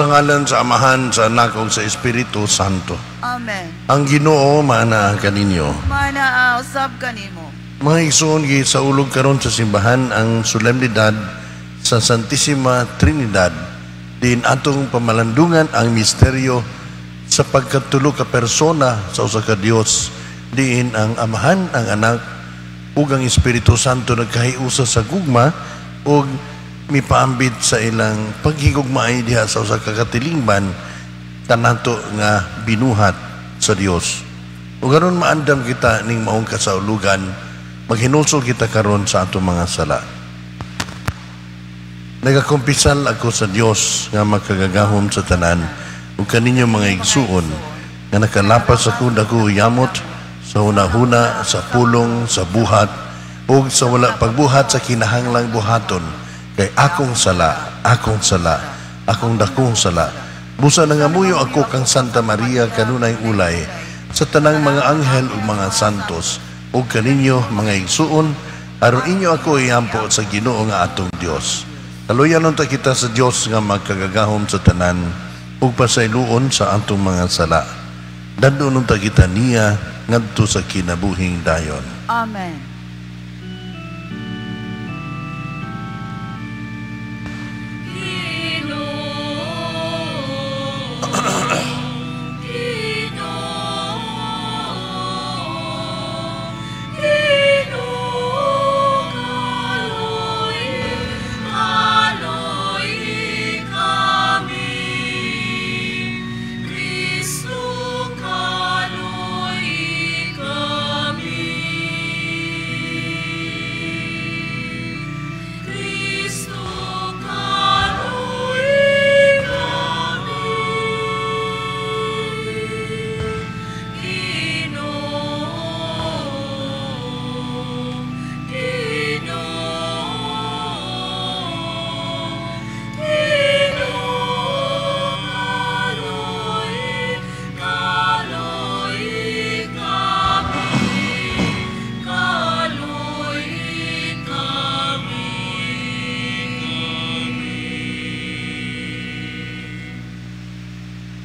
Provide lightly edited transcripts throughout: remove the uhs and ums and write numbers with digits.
Sa ngalan sa Amahan, sa Anak ug sa Espiritu Santo. Amen. Ang Ginoo maanaa kaninyo. Maanaa usab kanimo. Mga igsoon, gisaulog karon sa simbahan ang solemnidad sa Santissima Trinidad. Din atong pamalandungan ang misteryo sa pagkatulo ka persona sa usa ka Dios. Diin ang Amahan, ang Anak ug ang Espiritu Santo nagkahiusa sa gugma ug mipaambit sa ilang paghigugmaay diha sa usa ka katilingban kanato nga binuhat sa Dios. Ug aron maandam kita ning maong kasaulugan, maghinulsol kita karon sa atong mga sala. Nagakumpisal ako sa Dios nga makagagahom sa tanan ug kaninyo, mga igsuon, nga nakalapas ako dako yamot sa hunahuna, sa pulong, sa buhat ug sa wala pagbuhat sa kinahanglang buhaton, kay akong sala, akong sala, akong dakong sala. Busa nangamuyo ako kang Santa Maria, kanunay ulay, sa tanang mga anghel ug mga santos, ug kaninyo, mga igsuon, aron inyo ako iampo sa Ginoo nga atong Dios. Kaluyan unta kita sa Dios nga magkagagahom sa tanan ug pasayloon sa atong mga sala. Dadon unta kita niya ngadto sa kinabuhing dayon. Amen.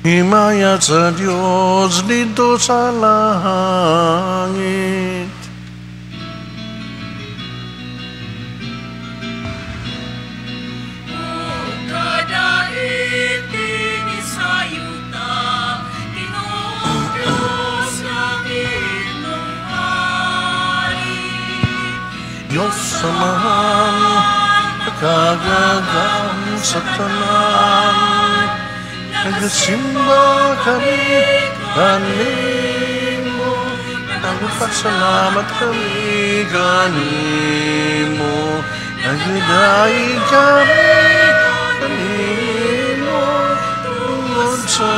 Himaya sa Diyos dito sa langit. Diyos Amahan, nakagagahom sa tanan, nagasimba kami kanimo, nagpasalamat kami kanimo, nagdaig kami kanimo, tungod sa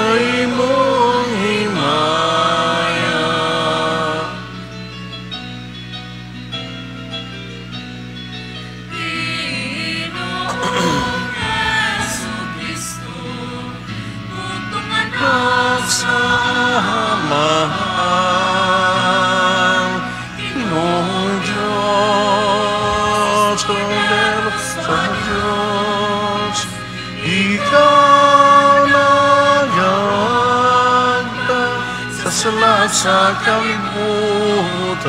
imong himaya. Samahan, Ginoong Diyos, Kordero sa Diyos, ikaw nagagda sa sala sa kalibutan.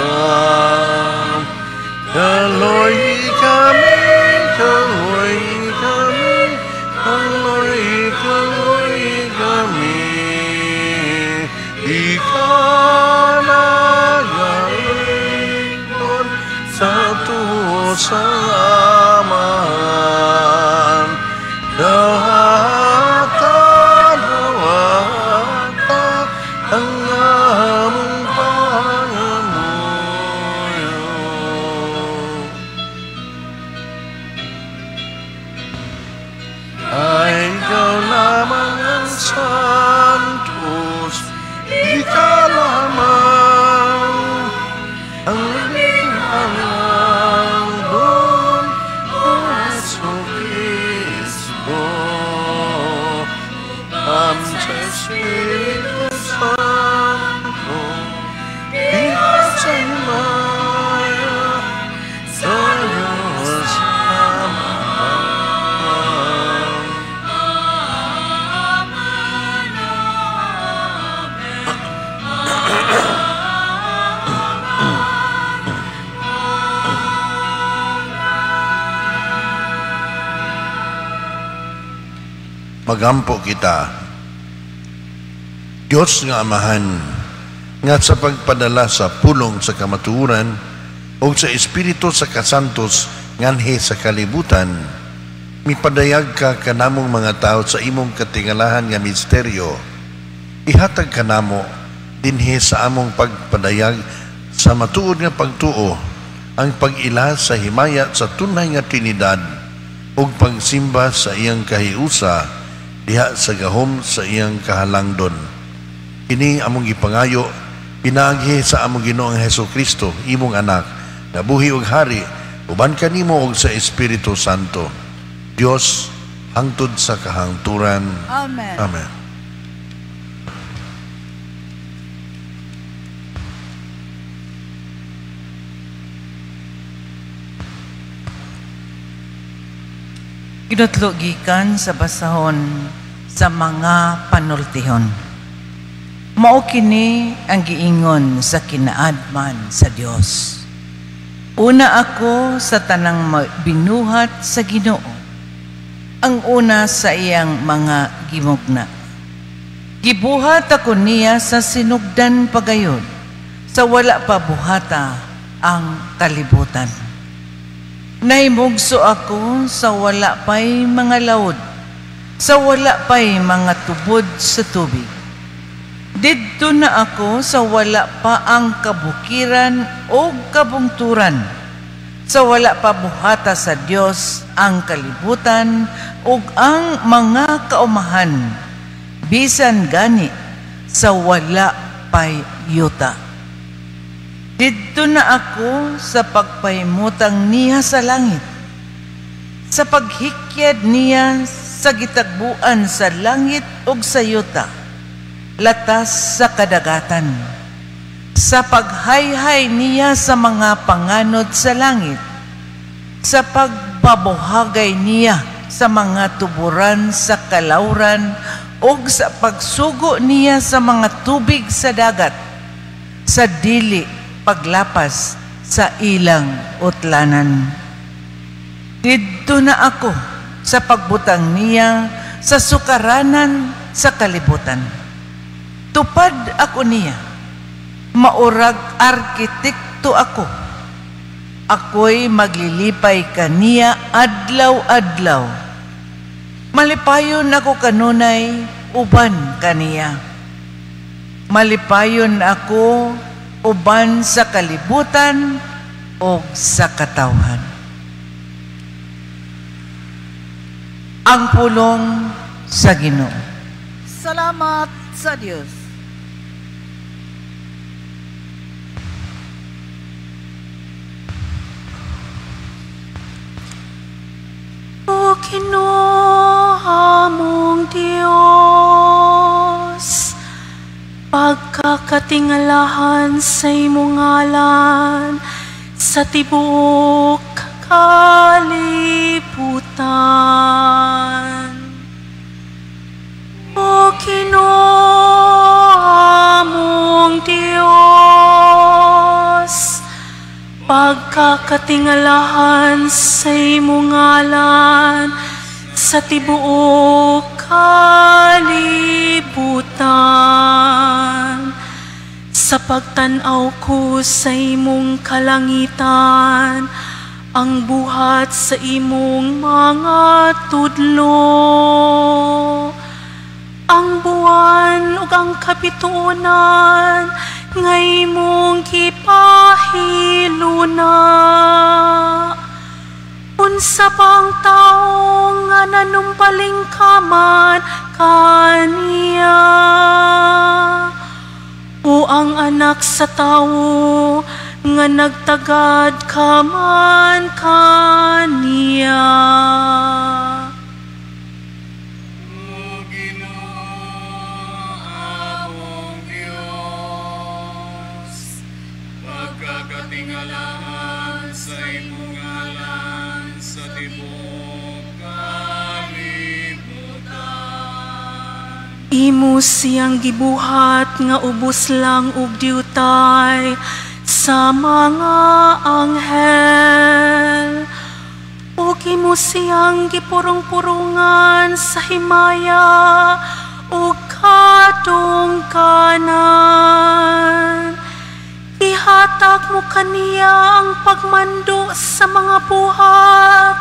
Kaloy kami, kaloy kami, kaloy, kaloy kami. Ikaw nagalingon sa tuo sa Amahan. Dawata, dawata ang among pangamuyo. Ay ikaw lamang ang santos, ikaw lamang ang labing don, O Jesu Cristo, ang sa Espiritu Santo, ikaw sa himaya, sa Diyos Amahan. Magampo kita. Dios nga Amahan, nga sa pagpadala sa pulong sa kamatuoran o sa Espiritu sa kasantos nganhi sa kalibutan, mipadayag ka kanamong mga tao sa imong katingalahan nga misteryo. Ihatag kanamo dinhi sa among pagpadayag sa matuod nga pagtuo ang pag-ila sa himaya sa tunay nga Trinidad ug pagsimba sa iyang kahiusa diha sa gahom sa iyang kahalangdon. Kini among gipangayo pinaagi sa among Ginoong Hesukristo, imong anak, nabuhi ug hari uban kanimo ug sa Espiritu Santo, Dios hangtod sa kahangturan. Amen. Amen. Ginutlo gikan sa basahon sa mga panultihon. Mao kini ang giingon sa kinaadman sa Dios. Una ako sa tanang binuhat sa Ginoo, ang una sa iyang mga gimugna. Gibuhat ako niya sa sinugdan pagayod, sa wala pa buhata ang kalibutan. Nahimugso ako sa wala pa'y mga laod, sa wala pa'y mga tubod sa tubig. Didto na ako sa wala pa ang kabukiran o kabungturan, sa wala pa buhata sa Dios ang kalibutan ug ang mga kaumahan, bisan gani sa wala pa'y yuta. Didto na ako sa pagpahimutang niya sa langit, sa paghikyad niya sa gitagbuan sa langit ug sa yuta, latas sa kadagatan, sa paghayhay niya sa mga panganod sa langit, sa pagpabuhagay niya sa mga tuburan sa kalawran ug sa pagsugo niya sa mga tubig sa dagat, sa dili paglapas sa ilang utlanan. Didto na ako sa pagbutang niya sa sukaranan sa kalibutan. Tupad ako niya, maurag arkitekto ako. Ako'y maglilipay kaniya adlaw-adlaw. Malipayon ako kanunay uban kaniya. Malipayon ako uban sa kalibutan o sa katawhan. Ang pulong sa Ginoo. Salamat sa Dios. O Ginoo among Dios, pagkakatingalahan sa imong ngalan sa tibuok kalibutan. O Ginoo among Dios, pagkakatingalahan sa imong ngalan sa tibuok kalibutan. Sa pagtan-aw ko sa imong kalangitan, ang buhat sa imong mga tudlo, ang buwan ug ang kapituonan nga imong gipahiluna. Unsa pang tawo nga nanumpaling ka man kaniya, o ang anak sa tawo nga nagtagad ka man kaniya? O Ginoo among Dios, pagkakatingalahan sa imong ngalan sa tibuok kalibutan. Imo siyang gibuhat nga ubos lang og diutay sa mga anghel, Ug imo siyang gipurong-purungan sa himaya ug kadungganan. Ihatag mo kaniya ang pagmando sa mga buhat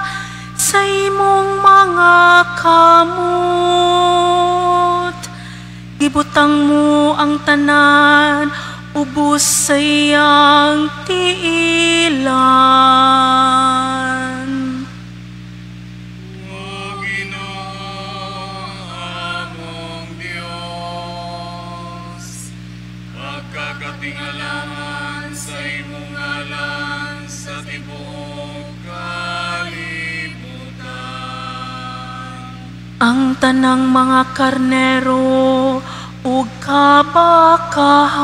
sa imong mga kamot. Gibutang mo ang tanan ubos sa iyang tiilan. O Ginoo, among Dios, pagkakatingalahan sa imong ngalan sa tibuok kalibutan. Ang tanang mga karnero ug kabakahan,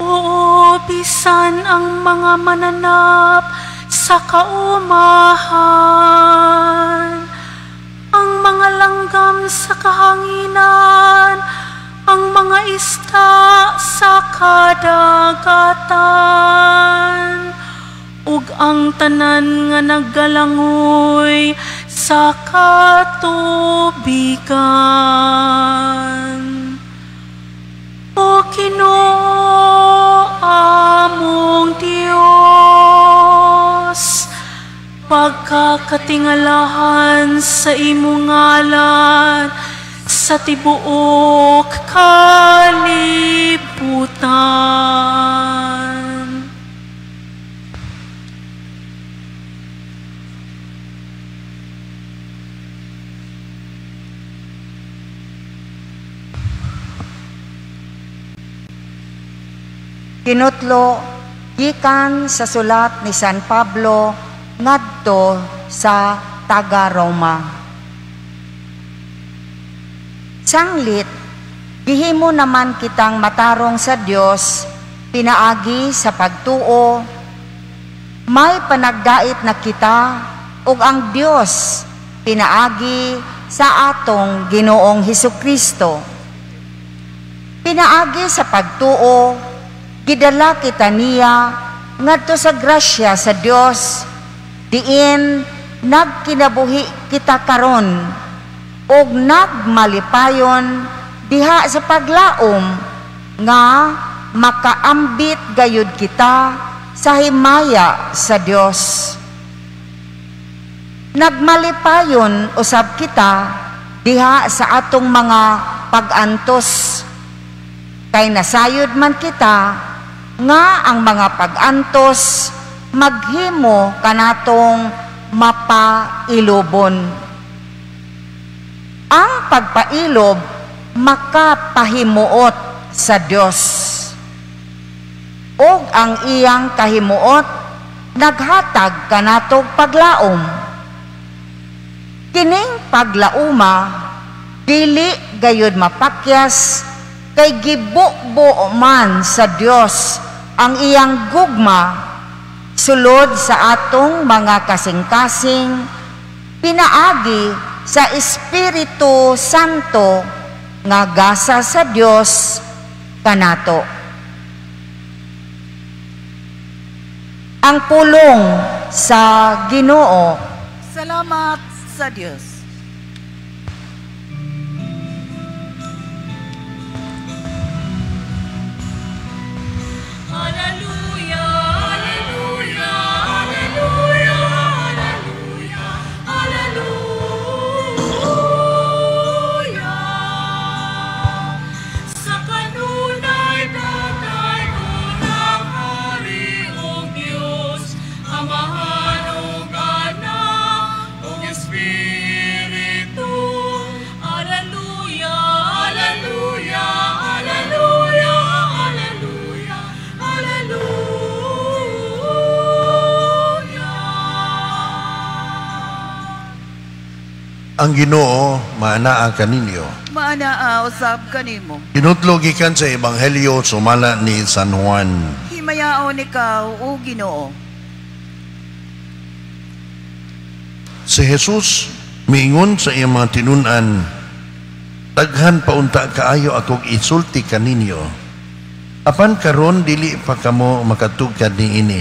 oo, bisan ang mga mananap sa kaumahan, ang mga langgam sa kahanginan, ang mga isda sa kadagatan, ug ang tanan nga naggalangoy sa katubigan. O Ginoo, among Dios, pagkakatingalahan sa imong ngalan sa tibuok kalibutan. Kinutlo gikan sa sulat ni San Pablo ngadto sa taga Roma. Sanglit, gihimo naman kitang matarong sa Dios pinaagi sa pagtuo, may panagdait na kita ug ang Dios pinaagi sa atong Ginoong Hesukristo. Pinaagi sa pagtuo, gidala kita niya ngadto sa grasya sa Dios, diin nagkinabuhi kita karon ug nagmalipayon diha sa paglaom nga makaambit gayud kita sa himaya sa Dios. Nagmalipayon usab kita diha sa atong mga pag-antos, kay nasayod man kita nga ang mga pag-antos maghimo kanatong mapailobon. Ang pagpailob makapahimuot sa Dios, ug ang iyang kahimuot naghatag kanatog paglaom. Kining paglauma dili gayud mapakyas, kay gibubo man sa Dios ang iyang gugma sulod sa atong mga kasing-kasing pinaagi sa Espiritu Santo nga gasa sa Dios kanato. Ang pulong sa Ginoo. Salamat sa Dios. Hallelujah, hallelujah, hallelujah, hallelujah, hallelujah. Sa kanunay Tatay ko ng Hari ug Dios, Amahan ug Anak ug Espiritu. Hallelujah, hallelujah, hallelujah, hallelujah, hallelujah. Ang Ginoo maanaa kaninyo. Maanaa usab kanimo. Kinutlo gikan sa Ebanghelyo sumala ni San Juan. Himayaon ikaw, o Ginoo. Si Jesus miingon sa iyang mga tinun-an, daghan paunta kaayo akong isulti kaninyo. Apan karon dili pa kamo makatugkad niini.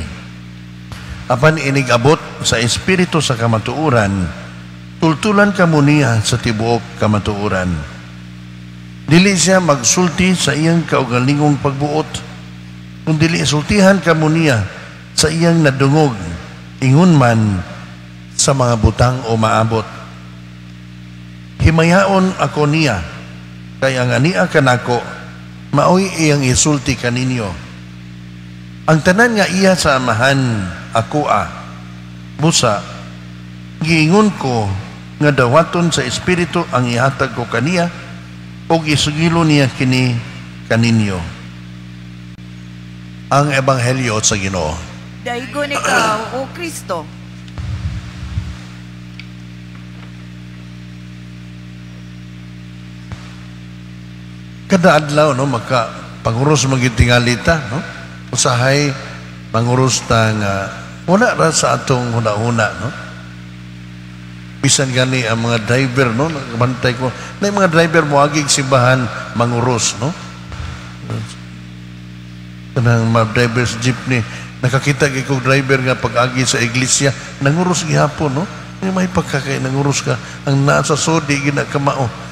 Apan inig-abot sa Espiritu sa kamatuoran, tultulan kamo niya sa tibuok kamatuoran. Dili siya magsulti sa iyang kaugalingong pagbuot, kung dili sultihan kamo niya sa iyang nadungog, ingon man sa mga butang o maabot. Himayaon ako niya, kay ang ania kanako, maoy iyang isulti kaninyo. Ang tanan nga iya sa Amahan, ako a. Busa, giingon ko nga dawaton sa Espiritu ang ihatag ko kaniya, ug isugilo niya kini kaninyo. Ang Ebanghelyo sa Ginoo. Daigon ikaw, O Kristo. Kada adlaw, no, maka panguros magitingali ta, no? Usahay manguros ta nga wala ra sa atong huna-huna, no? Bisan gani ang mga driver, no, nagabantay ko na yung mga driver moagig simbahan manguros, no? Kanang mga driver sa jeepney, nakakita gyud kog driver nga pag-agi sa iglesia nanguros gihapon, no? May pagkakay nanguros ka ang naa sa sodi ginakamao.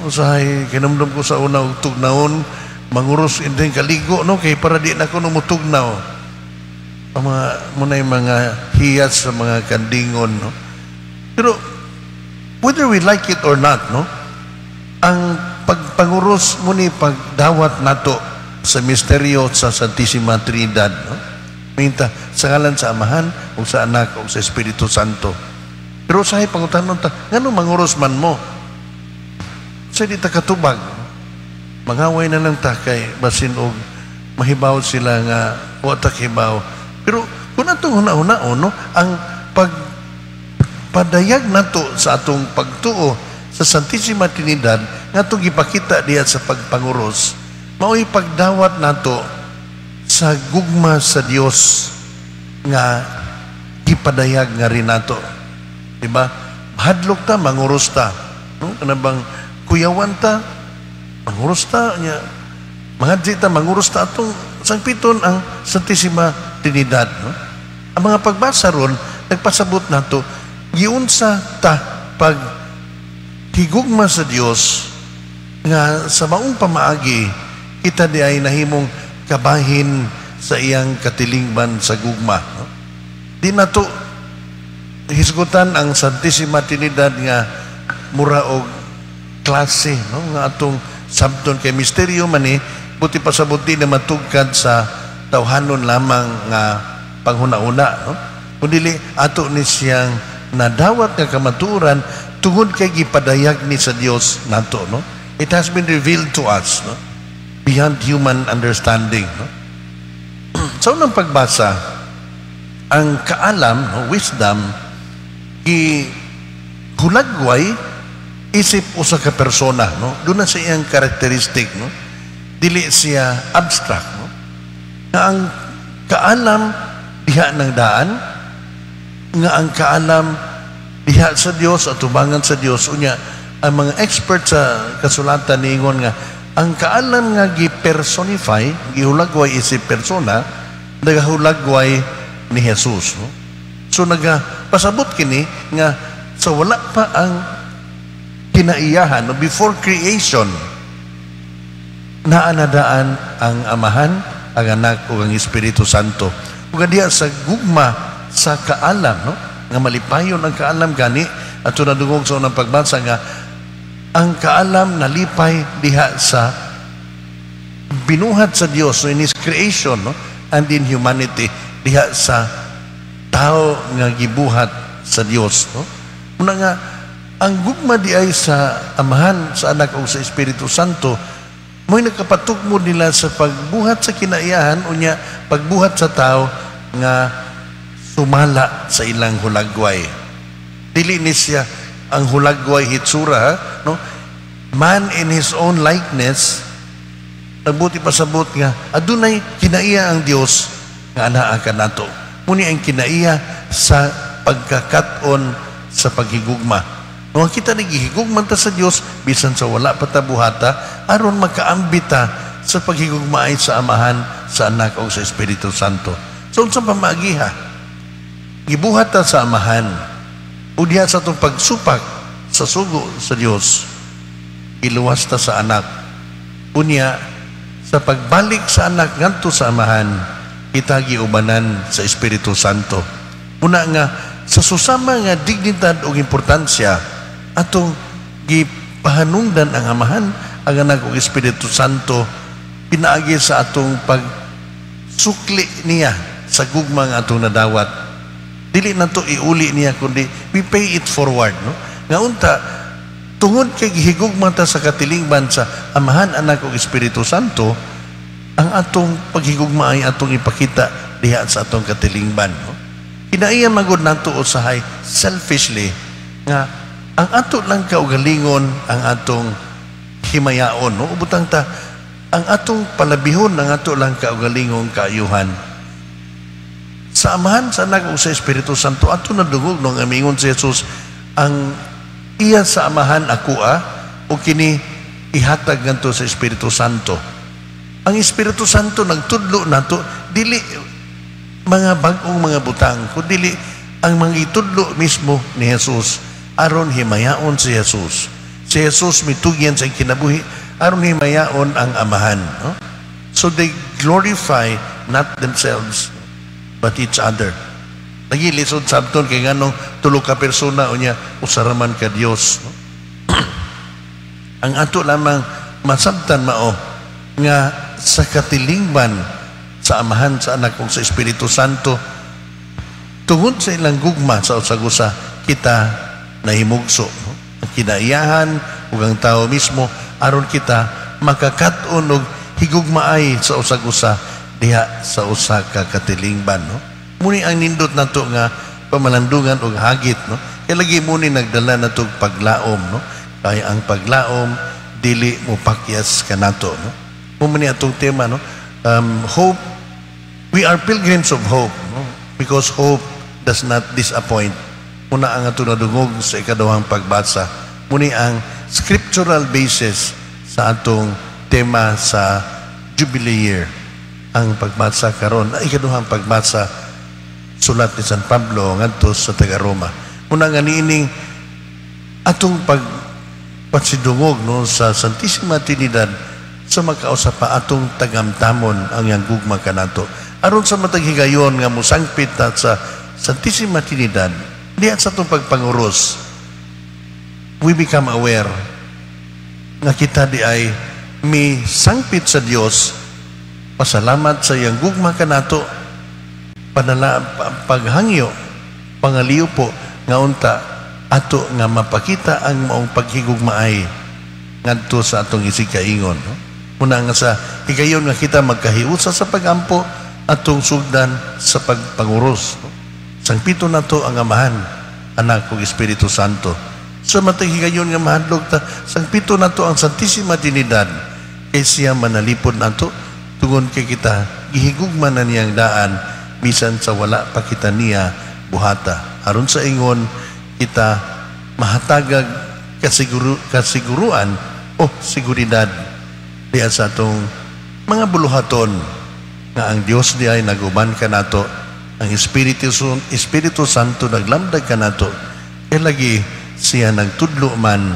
Usahay kinumdum ko sa una og tugnaon manguros indeng kaligo, no, kay para di na ko mutugnaw. Ang mga muna yung mga hiyas sa mga kandingon, no? Pero whether we like it or not, no, ang pagpanguros mo ni pagdawat nato sa misteryo sa Santissima Trinidad, no? Minta sa ngalan sa Amahan ug sa Anak ug sa Espiritu Santo. Pero usahay pangutanon ta, ngano manguros man mo? Sa di ta katubag, mangaway na lang ta kay basin og mahibaw sila nga wa ta kibaw. Pero kung atong huna-hunaon, no, ang pagpadayag nato sa atong pagtuo sa Santissima Trinidad nga atong gipakita diha sa pagpanguros, mao'y pagdawat nato sa gugma sa Dios nga gipadayag nga rin nato. Diba? Hadlok ta, manguros ta. No? Kana bang kuyawan ta, manguros ta, nya, mangadji ta, manguros ta atong sangpiton ang Santissima Trinidad. No? Ang mga pagbasa ron, nagpasabot nato, giunsa ta pag higugma sa Dios nga sa maong pamaagi, kita di ay nahimong kabahin sa iyang katilingban sa gugma. No? Di nato hisgutan ang Santissima Trinidad nga mura og klase, no, nga atong sabton kay misteryo man ni, buti pasabot di na matugkad sa tawhanon lamang nga panghuna-una, no? Kun dili ato ni siyang nadawat nga kamatuoran tungod kay gipadayag ni sa Dios nato, no? It has been revealed to us, no, beyond human understanding, no? Sa unang pagbasa, ang kaalam, no, wisdom, gihulagway isip usa ka persona, no? Doon na sa iyang karakteristik, no? Dili siya abstract, no? Nga ang kaalam diha ng daan, nga ang kaalam diha sa Dios at tubangan sa Dios. Unya ang mga expert sa kasulatan niingon nga ang kaalam nga gi-personify, gihulagway isip persona, nagahulagway ni Jesus, no? So nagapasabot kini nga sa wala pa ang kinaiyahan, no, before creation, naanadaan ang Amahan, ang Anak ug ang Espiritu Santo. Ug diha sa gugma sa kaalam, no, nga malipayon ang kaalam gani ato nadungog sa unang pagbasa nga ang kaalam nalipay diha sa binuhat sa Dios, no, in His creation, no, and in humanity, diha sa tao nga gibuhat sa Dios, no. Una nga ang gugma di ay sa Amahan, sa Anak ug sa Espiritu Santo, mo'y nakapatugmod nila sa pagbuhat sa kinaiyahan, unya pagbuhat sa tao nga sumala sa ilang hulagway. Dili ni siya ang hulagway hitsura, ha? No? Man in his own likeness, nagbuti pasabot nga adunay kinaiya ang Dios nga anaa kanato. Muni ang kinaiya sa pagkakat-on sa paghigugma. No, kita naghihigugma ta sa Dios bisan sa wala pa ta buhata, aron makaambit ta sa paghigugmaay sa Amahan, sa Anak ug sa Espiritu Santo. So unsa pamagiha? Gibuhat ta sa Amahan ug diha sa atong pagsupak sa sugo sa Dios, giluwas ta sa Anak. Unya sa pagbalik sa Anak ngadto sa Amahan, kita giubanan sa Espiritu Santo. Una nga sa susama nga dignidad ug importansya, atong gipahanungdan ang Amahan, ang Anak ug Espiritu Santo pinaagi sa atong pagsukli niya sa gugma nga atong nadawat. Dili nato iuli niya, kundi we pay it forward, no? Nga unta tungod kay gihigugma ta sa katilingban sa Amahan, Anak ug Espiritu Santo, ang atong paghigugma ay atong ipakita diha sa atong katilingban, no? Kinaiya magod nato usahay selfishly nga ang ato lang kaugalingon ang atong himayaon, no? Ubutang ta ang atong palabihon ang ato lang kaugalingong kaayuhan. Sa Amahan, sa Anak ug sa Espiritu Santo, ato nadungog no nga mingon si Jesus, ang iya sa Amahan akoa o kini ihatag ngadto sa Espiritu Santo. Ang Espiritu Santo nagtudlo nato dili mga bag-ong mga butang, kundi ang mga itudlo mismo ni Jesus aron himayaon si Jesus. Si Jesus mitugyan sa kinabuhi aron himayaon ang Amahan, no? So they glorify not themselves but each other. Lagi lisod sabton kay nganong tulo ka persona unya usa ra man ka Dios, no? Ang ato lamang masabtan mao nga sa katilingban sa Amahan, sa Anak ug sa Espiritu Santo, tungod sa ilang gugma sa usag-usa, kita nahimugso, no? Ang kinaiyahan ug ang tao mismo aron kita makakat-on og higugmaay sa usag-usa diha sa usa ka katilingban, no? Muni ang nindot nato nga pamalandungan og hagit, no? Kay lagi muni nagdala nato og paglaom, no? Kay ang paglaom dili mo pakyas kanato, no? Mao ni atong tema, no? Hope, we are pilgrims of hope, no? Because hope does not disappoint. Muna ang ato nadungog sa ikaduhang pagbasa. Muni ang scriptural basis sa atong tema sa Jubilee Year. Ang pagbasa karon, ay ikaduhang pagbasa, sulat ni San Pablo ngadto sa taga-Roma. Muna nga niining atong pagpasidungog, no, sa Santissima Trinidad sa makausa pa atong tagamtamon ang iyang gugma kanato. Aron sa matag higayon nga mosangpit ta sa Santissima Trinidad, diha sa atong pagpanguros, we become aware nga kita di ay mi sangpit sa Dios, pasalamat sa iyang gugma kanato, panala, paghangyo, pangaliw po nga unta ato nga mapakita ang maong paghigugmaay ngadto sa atong isigkaingon, no? Muna nga sa higayon nga kita magkahiusa sa pagampo atong sugdan sa pagpanguros, no? Sangpito nato ang Amahan, Anak ug Espiritu Santo. Sa matag higayon nga mahadlok ta, sangpito nato ang Santissima Trinidad kay siya manalipod nato tungod kay kita gihigugma na niyang daan bisan sa wala pa kita niya buhata. Aron sa ingon kita mahatagag kasiguruan o seguridad diha sa atong mga buluhaton nga ang Dios di ay naguban kanato, ang Espiritu Santo naglamdag kanato, kay lagi siya nagtudlo man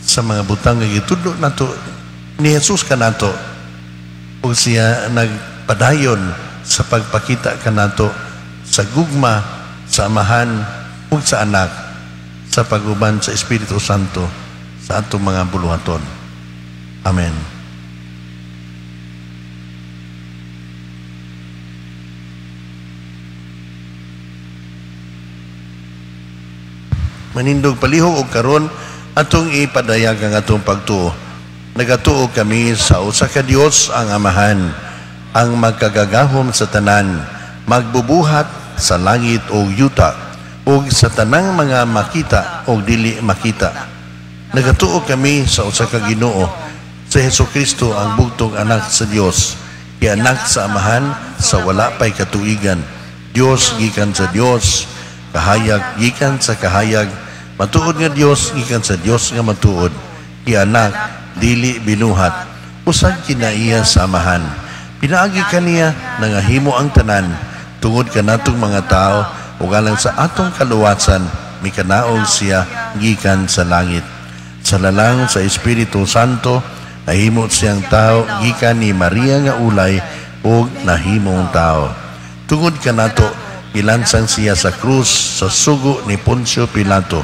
sa mga butang nga gitudlo nato ni Jesus kanato, ug siya nagpadayon sa pagpakita kanato sa gugma sa Amahan ug sa Anak sa pag-uban sa Espiritu Santo sa atong mga buluhaton. Amen. Manindog palihog og karon atong ipadayag ang atong pagtuo. Nagatuo kami sa usa ka Dios ang Amahan, ang magkagagahom sa tanan, magbubuhat sa langit o yuta, ug sa tanang mga makita o dili makita. Nagatuo kami sa usa ka Ginoo, sa Hesukristo ang bugtong anak sa Dios, gianak sa Amahan sa wala pay katuigan. Dios gikan sa Dios, kahayag gikan sa kahayag, matuod nga Dios gikan sa Dios nga matuod, gianak dili binuhat, usag kinaiya sa Amahan. Pinaagi kaniya nangahimo ang tanan tungod kanatong mga tao ug alang sa atong kaluwasan mikanaog siya gikan sa langit. Sa lalang sa Espiritu Santo nahimo siyang tao gikan ni Maria nga ulay ug nahimong tao. Tungod kanato gilansang siya sa krus sa sugo ni Poncio Pilato.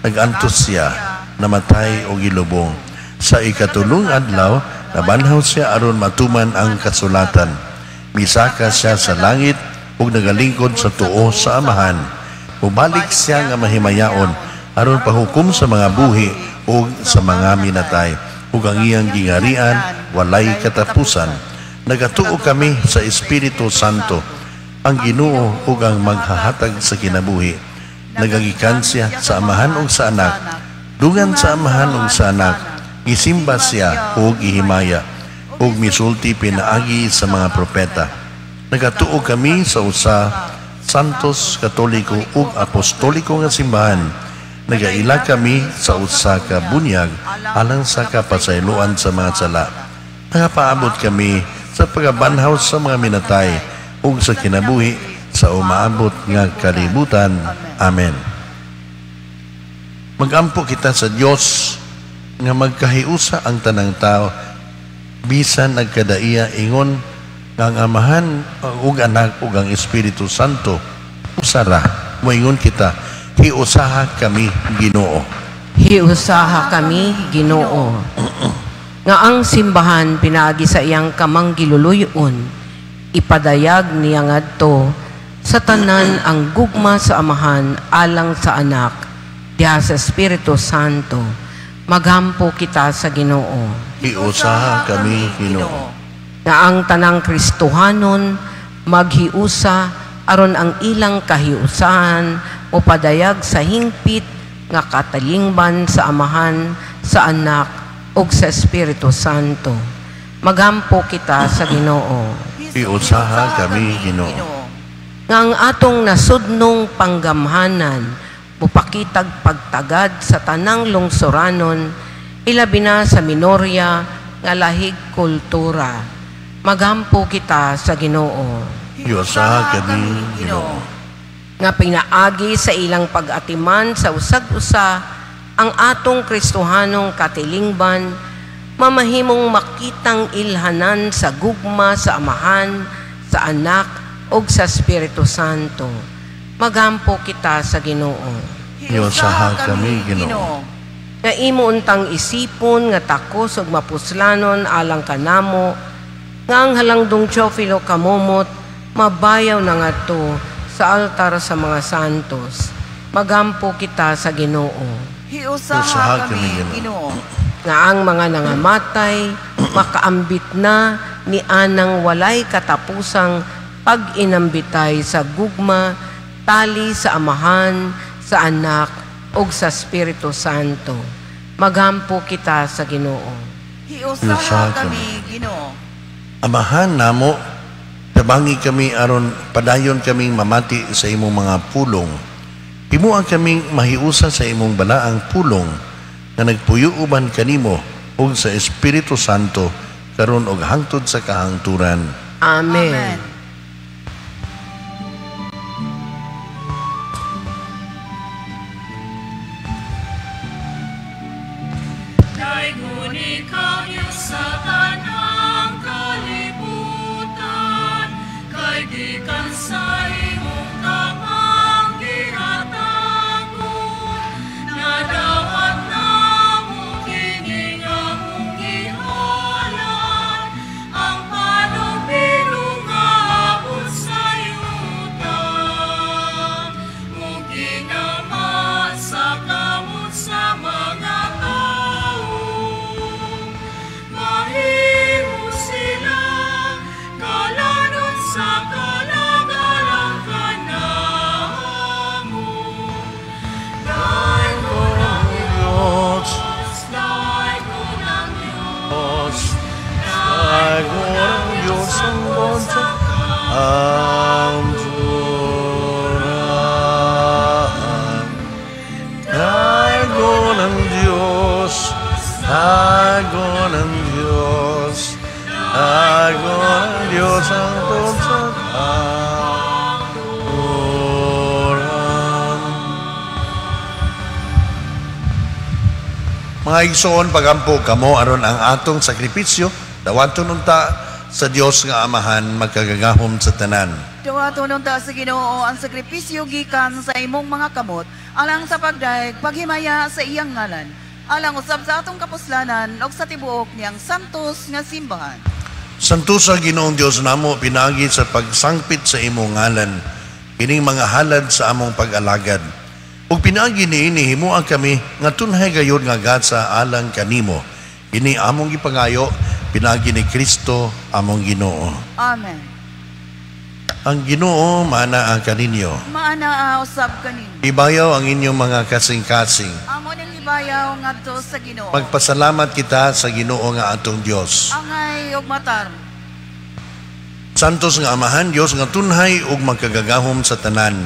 Nagantos siya, namatay o gilubong. Sa ikatulong adlaw, nabanhaw siya aron matuman ang kasulatan. Misaka siya sa langit ug nagalingkod sa tuo sa Amahan. Mubalik siya nga mahimayaon aron pahukom sa mga buhi ug sa mga minatay. Ug ang iyang gingarian walay katapusan. Nagatuo kami sa Espiritu Santo, ang Ginoo ug ang maghahatag sa kinabuhi. Nagagikan siya sa Amahan ug sa Anak. Dungan sa Amahan ug sa Anak, gisimba siya ug gihimaya, ug misulti pinaagi sa mga propeta. Nagatuo kami sa usa Santos, Katoliko ug Apostoliko nga simbahan. Nagaila kami sa usa ka bunyag alang sa kapasayloan sa mga sala. Nagapaabot kami sa pagabanhaw sa mga minatay ug sa kinabuhi sa umaabot nga kalibutan. Amen. Magampo kita sa Dios nga magkahiusa ang tanang tao bisan nagkadaiya ingon nga ang Amahan ug Anak ug ang Espiritu Santo usara. Moingon kita, hiusaha kami Ginoo. Hiusaha kami Ginoo. Nga ang simbahan pinaagi sa iyang kamanggiluluyon, ipadayag niya ngadto sa tanan ang gugma sa Amahan alang sa Anak diha sa Espiritu Santo. Magampo kita sa Ginoo. Hiusaha kami Ginoo. Na ang tanang Kristohanon maghiusa aron ang ilang kahiusahan mopadayag sa hingpit nga katalingban sa Amahan, sa Anak ug sa Espiritu Santo. Magampo kita sa Ginoo. Hiusaha kami Ginoo. Nga ang atong nasudnong panggamhanan mupakitag pagtagad sa tanang lungsuranon, ilabi na sa minorya nga lahig kultura. Magampo kita sa Ginoo. Hiusaha kami Ginoo. Nga pinaagi sa ilang pag-atiman sa usag-usa ang atong Kristohanong katilingban, mamahimong makitang ilhanan sa gugma sa Amahan, sa Anak ug sa Espiritu Santo. Magampo kita sa Ginoo. Hiusaha kami Ginoo. Nga imo untang isipon nga takos ug mapuslanon alang kanamo, nga ang halangdong Teofilo kamomot mabayaw na ngadto sa altar sa mga santos. Magampo kita sa Ginoo. Hiusaha kami Ginoo. Nga ang mga nangamatay makaambit na ni anang walay katapusang pag-inambitay sa gugma tali sa Amahan, sa Anak ug sa Espiritu Santo. Magampo kita sa Ginoo. Hiusaha kami Ginoo. Amahan namo, tabangi kami aron padayon kaming mamati sa imong mga pulong. Himoa kaming mahiusa sa imong balaang pulong nga nagpuyo uban kanimo ug sa Espiritu Santo karon og hangtod sa kahangturan. Amen. Amen. Dagon ng Diyos, ang tod sa katuran. Mga igsoon, pagampo kamo aron ang atong sakripisyo dawaton unta sa Dios nga Amahan magkagagahom sa tanan. Dawaton unta sa Ginoo ang sakripisyo gikan sa imong mga kamot alang sa pagdayeg paghimaya sa iyang ngalan, alang usab sa atong kapuslanan ug sa tibuok niyang santos nga simbahan. Santosa Ginoong Dios namo pinaagi sa pagsangpit sa imong ngalan kining mga halad sa among pag-alagad. Ug pinaagi niini himoa kami nga tunhay gayud nga gasa alang kanimo. Kini among gipangayo pinaagi ni Kristo among Ginoo. Amen. Ang Ginoo maanaa kaninyo. Maanaa usab kaninyo. Ibayaw ang inyong mga kasing-kasing. Amo ning ibayaw ngadto sa Ginoo. Magpasalamat kita sa Ginoo nga atong Dios. Angay ug matarong. Santos nga Amahan, Dios nga tunhay ug magkagagahom sa tanan.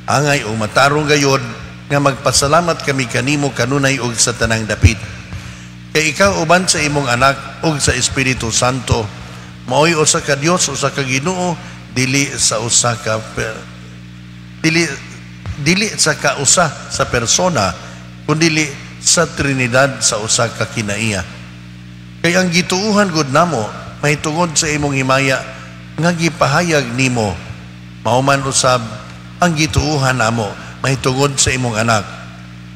Angay ug matarong gayod nga magpasalamat kami kanimo kanunay ug sa tanang dapit. Kay ikaw uban sa imong anak ug sa Espiritu Santo, maoy usa ka Dios, usa ka Ginoo, dili sa usa ka dili sa kausa sa persona, kundili sa Trinidad sa usa ka kinaiya. Kay ang gituohan gud namo mahitungod sa imong himaya nga gipahayag nimo, mao man usab ang gituohan namo mahitungod sa imong anak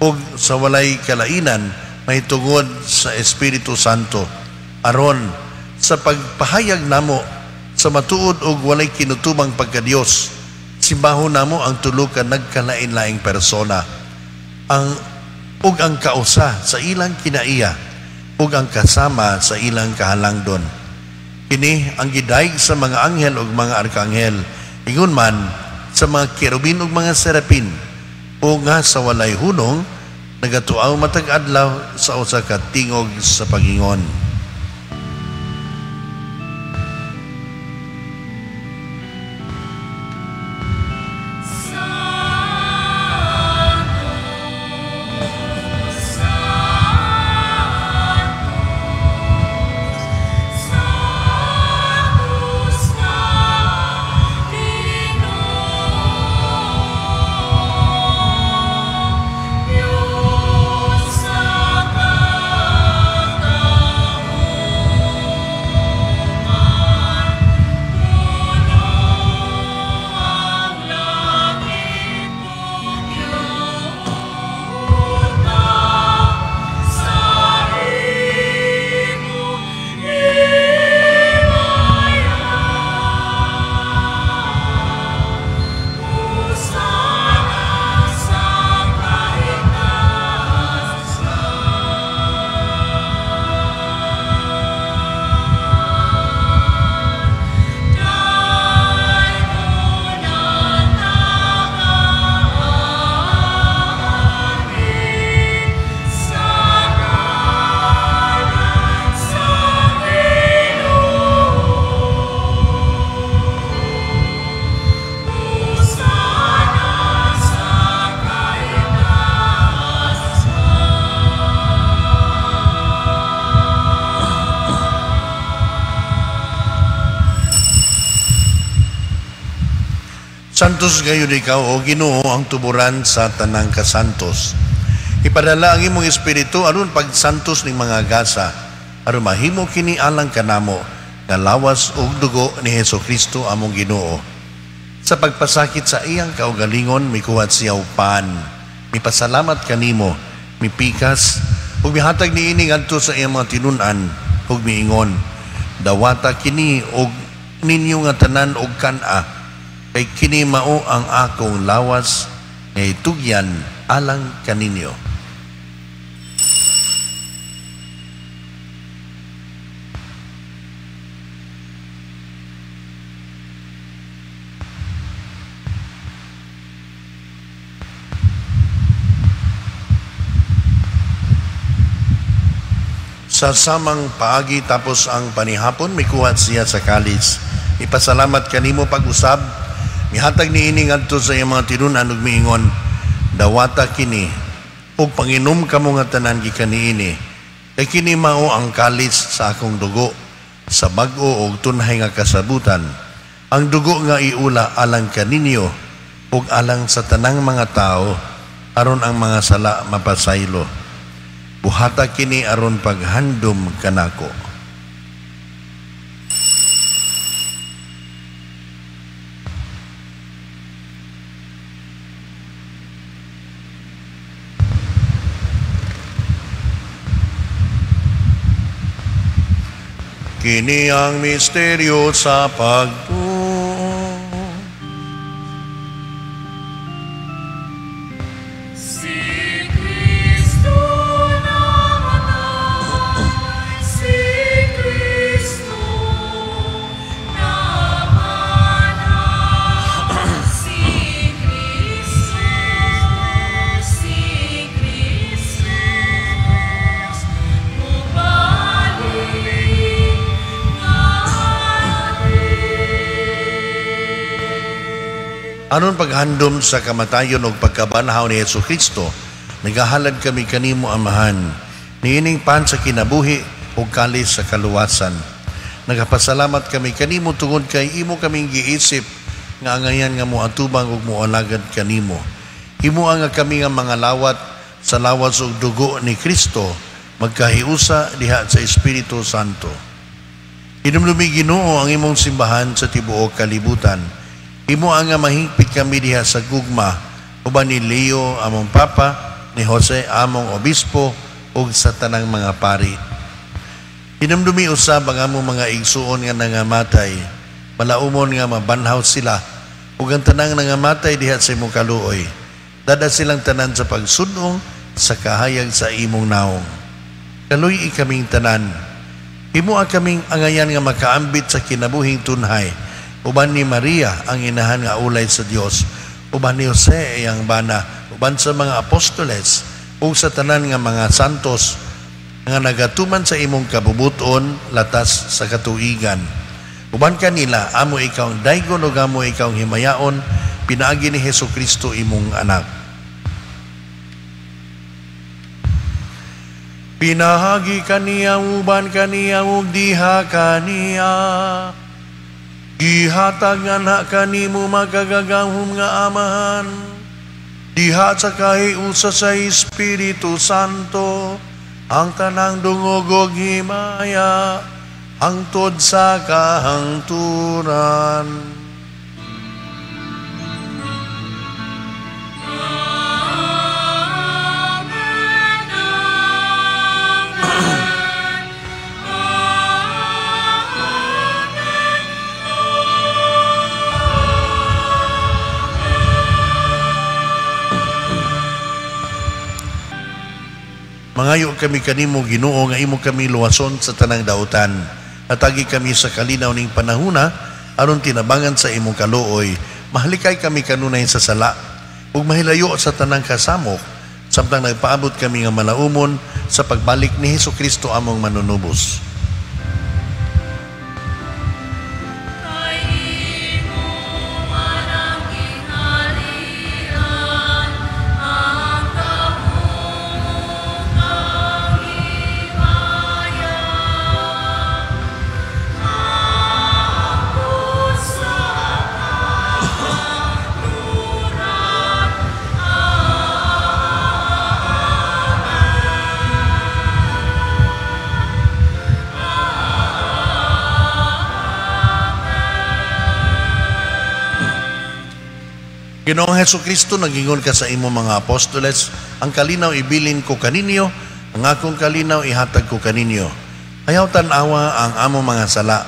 ug sa walay kalainan mahitungod sa Espiritu Santo, aron sa pagpahayag namo sa matuod og walay kinutubang pagkadiyos, simbahon namo ang tulo ka nagkalain-laing persona, ang ug ang kausa sa ilang kinaiya ug ang kasama sa ilang kahalangdon. Kini ang gidayeg sa mga anghel ug mga arkanghel, ingon man sa mga kerubin ug mga serapin, o nga sa walay hunong nagatuaw matag adlaw sa usa ka tingog sa pagingon. Santos gayon ikaw, o Ginoo, ang tuburan sa tanang kasantos. Ipadala ang imong espiritu aron pagsantos ning mga gasa, aron mahimo kini alang kanamo nga lawas ug dugo ni Hesukristo among Ginoo. Sa pagpasakit sa iyang kaugalingon, mikuhat siya upan, mipasalamat kanimo, mipikas, ug mihatag niini ngadto sa iyang mga tinun-an, ug miingon, dawata kini og ninyo nga tanan og kan-a, kay kini mao ang akong lawas nga itugyan alang kaninyo. Sa samang paagi tapos ang panihapon, mikuhat siya sa kalis. Ipasalamat kanimo pag-usab, mihatag niini ngadto sa iyang mga tinun-an ug miingon, dawata kini ug panginom kamo nga tanan gikan niini, kay kini mao ang kalis sa akong dugo sa bag-o ug tunhay nga kasabutan, ang dugo nga iula alang kaninyo ug alang sa tanang mga tao aron ang mga sala mapasaylo. Buhata kini aron paghandom kanako. Kini ang misteryo sa pagtuo. Si Kristo namatay, si Kristo nabanhaw, si Kristo, si Kristo mubalik ngadto. Aron paghandom sa kamatayon ug pagkabanhaw ni Hesus Kristo, nagahalad kami kanimo, Amahan, niining pan sa kinabuhi ug kalis sa kaluwasan. Nagapasalamat kami kanimo tungod kay imo kaming giisip nga angayan nga moatubang ug moalagad kanimo. Imo ang kami nga mga lawat sa lawas ug dugo ni Kristo, magkahiusa diha sa Espiritu Santo. Hinumdumi, Ginoo, ang imong simbahan sa tibuok kalibutan. Imo ang nga mahingpit kami diha sa gugma, uban ni Leo among Papa, ni Jose among Obispo, ug sa tanang mga pari. Hinumdumi usab ang among mga igsuon nga nangamatay, malaumon nga mabanhaw sila, ug ang tanang nangamatay diha sa imong kaluoy. Dada silang tanan sa pagsudong sa kahayag sa imong naong. Kaluy-i kaming tanan. Imo ang kaming angayan nga makaambit sa kinabuhing tunhay, uban ni Maria ang inahan nga ulay sa Dios, uban ni Jose iyang bana, uban sa mga apostoles ug sa tanan nga mga santos nga nagatuman sa imong kabubuton latas sa katuigan. Uban kanila amo ikaw ang daygon ug amo ikaw ang himayaon pinaagi ni Hesus Kristo imong anak. Pinahagi kaniya uban kaniya ug diha kaniya. Gihatag nganha kanimo makagagahom nga Amahan, diha sa kahiusa sa Espiritu Santo, ang tanang dungog ug himaya, hangtod sa kahangturan. Amen, amen, amen. Mangayo kami kanimo, Ginoo, nga imo kami luwason sa tanang dautan. Atagi kami sa kalinaw ning panahuna aron tinabangan sa imong kaluoy. Mahalikay kami kanunay sa sala ug mahilayo sa tanang kasamok samtang nagpaabot kami nga malaumon sa pagbalik ni Hesus Kristo among manunubos. Kay imo man ang gingharian, ang gahom ang himaya, hangtod sa kahangturan. Ginoong Hesus Kristo, nagingon ka sa imong mga apostoles, ang kalinaw ibilin ko kaninyo, ang akong kalinaw ihatag ko kaninyo. Ayaw tan-awa ang among mga sala,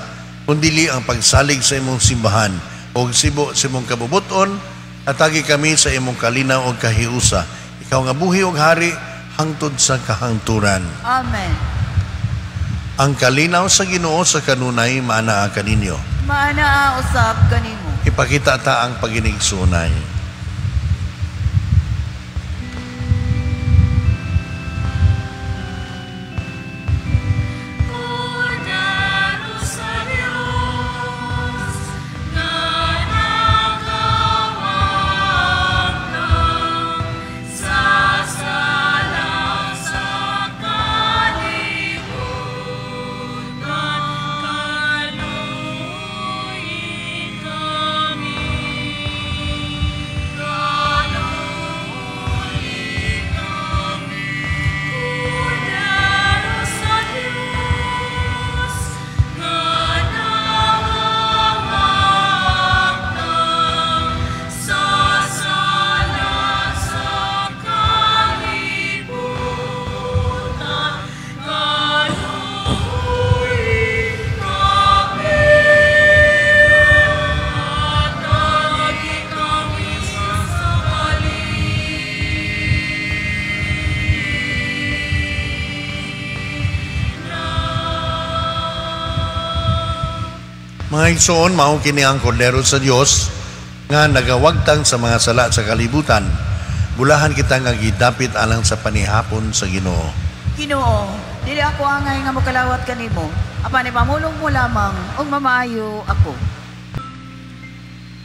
kundili ang pagsalig sa imong simbahan, o sibo sa imong kabubuton, atagi kami sa imong kalinaw o kahiusa. Ikaw nga buhi og hari, hangtod sa kahangturan. Amen. Ang kalinaw sa Ginoo sa kanunay maanaa kaninyo. Maanaa usab kanimo. Ipakita ta ang paginigsunay. Kordero sa Dios nga nagawanglang sa sala sa kalibutan, kaluoy kami. Mga igsoon, mao kini ang kordero sa Dios nga nagawagtang sa mga sala sa kalibutan. Bulahan kita nga gidapit alang sa panihapon sa Ginoo. Ginoo, dili ako angay nga mokalawat kanimo, apan ipamulong mo lamang ug mamaayo ako.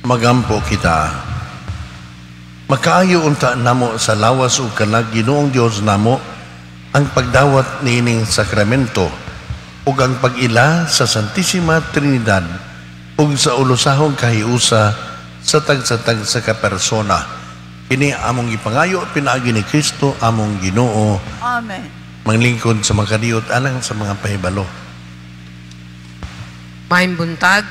Magampo kita. Makaayo unta namo sa lawas ug kalag, Ginoong Dios namo, ang pagdawat niining sakramento ug ang pag-ila sa Santisima Trinidad ug sa ulosahong kahiusa sa tagsa-tagsa ka persona. Kini among gipangayo pinaagi ni Kristo among Ginoo. Amen. Manglingkod sa makadiyot alang sa mga pahibalo. Maayong buntag,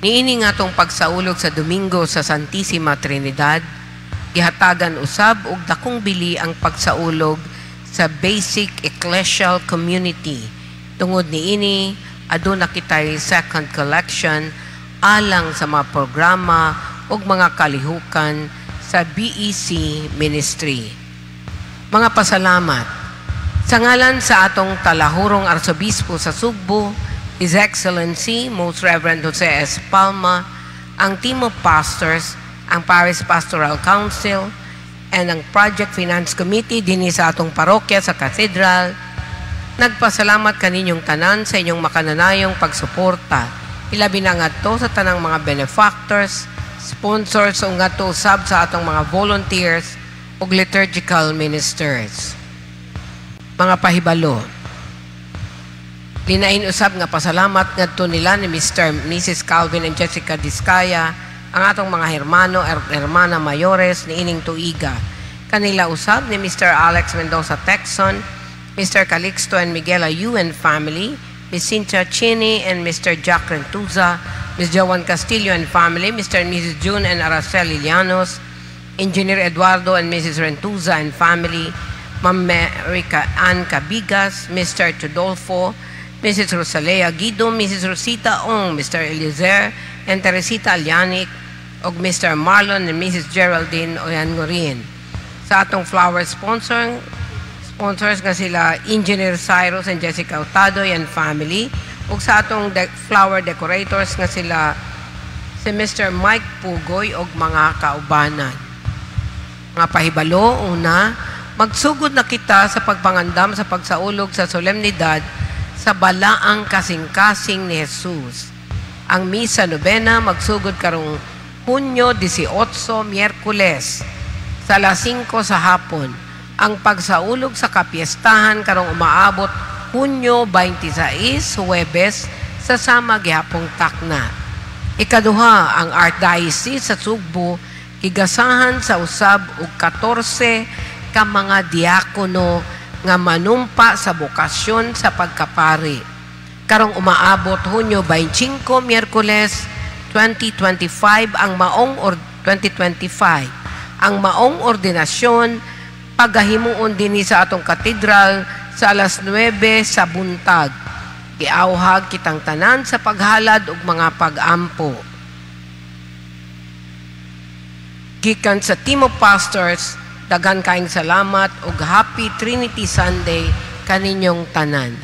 niini nga atong pagsaulog sa Domingo sa Santisima Trinidad, gihatagan usab og dakong bili ang pagsaulog sa Basic Ecclesial Community. Tungod niini, aduna kitay second collection alang sa mga programa ug mga kalihukan sa BEC Ministry. Mga pasalamat. Sa ngalan sa atong talahurong arsobispo sa Sugbo, His Excellency Most Reverend Jose S. Palma, ang team of pastors, ang Parish Pastoral Council, and ang Project Finance Committee dinhi sa atong parokya sa Cathedral, nagpasalamat kaninyong tanan sa inyong makananayong pagsuporta. Ilabi na ngadto sa tanang mga benefactors, sponsors ug ngadto usab sa atong mga volunteers ug liturgical ministers. Mga pahibalo. Linain usab nga pasalamat ngadto nila ni Mr. and Mrs. Calvin and Jessica Discaya, ang atong mga hermano at hermana mayores niining tuiga. Kanila usab ni Mr. Alex Mendoza Texon, Mr. Calixto and Miguel Ayu and family, Ms. Cynthia Chini and Mr. Jack Rentuza, Ms. Joan Castillo and family, Mr. and Mrs. June and Araceli Llanos, Engineer Eduardo and Mrs. Rentuza and family, Ma'am Mary Ann Cabigas, Mr. Tudolfo, Mrs. Rosalea Guido, Mrs. Rosita Ong, Mr. Eliezer, and Teresita Alianic, ug Mr. Marlon and Mrs. Geraldine Oyangorin. Sa atong flower sponsors nga sila Engineer Cyrus and Jessica Utadoy and family, ug sa atong flower decorators nga sila si Mr. Mike Pugoy ug mga kaubanan. Mga pahibalo, una, magsugod na kita sa pagpangandam sa pagsaulog sa solemnidad sa balaang kasing-kasing ni Jesus. Ang misa nobena magsugod karong Hunyo 18, Miyerkules, sa alas 5 sa hapon. Ang pagsaulog sa kapiestahan karong umaabot Hunyo 26, Huwebes, sa sama gihapong takna. Ikaduha, ang Archdiocese sa Sugbo gigasahan sa usab og 14 ka mga diakono nga manumpa sa bokasyon sa pagkapari. Karong umaabot Hunyo 25, Miyerkules 2025 ang maong or 2025 ang maong ordinasyon pagahimuon dinhi sa atong katedral sa alas 9 sa buntag. Giawhag kitang tanan sa paghalad ug mga pag-ampo. Gikan sa team of pastors, daghan kaayong salamat ug Happy Trinity Sunday kaninyong tanan.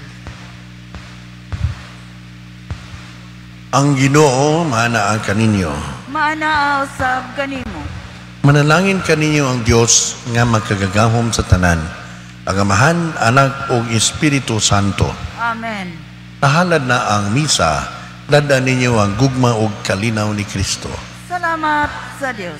Ang Ginoo maanaa kaninyo. Maanaa usab kanimo. Manalangin kaninyo ang Dios nga makagagahom sa tanan, ang Amahan, Anak ug Espiritu Santo. Amen. Nahalad na ang misa, dada ninyo ang gugma ug kalinaw ni Kristo. Salamat sa Dios.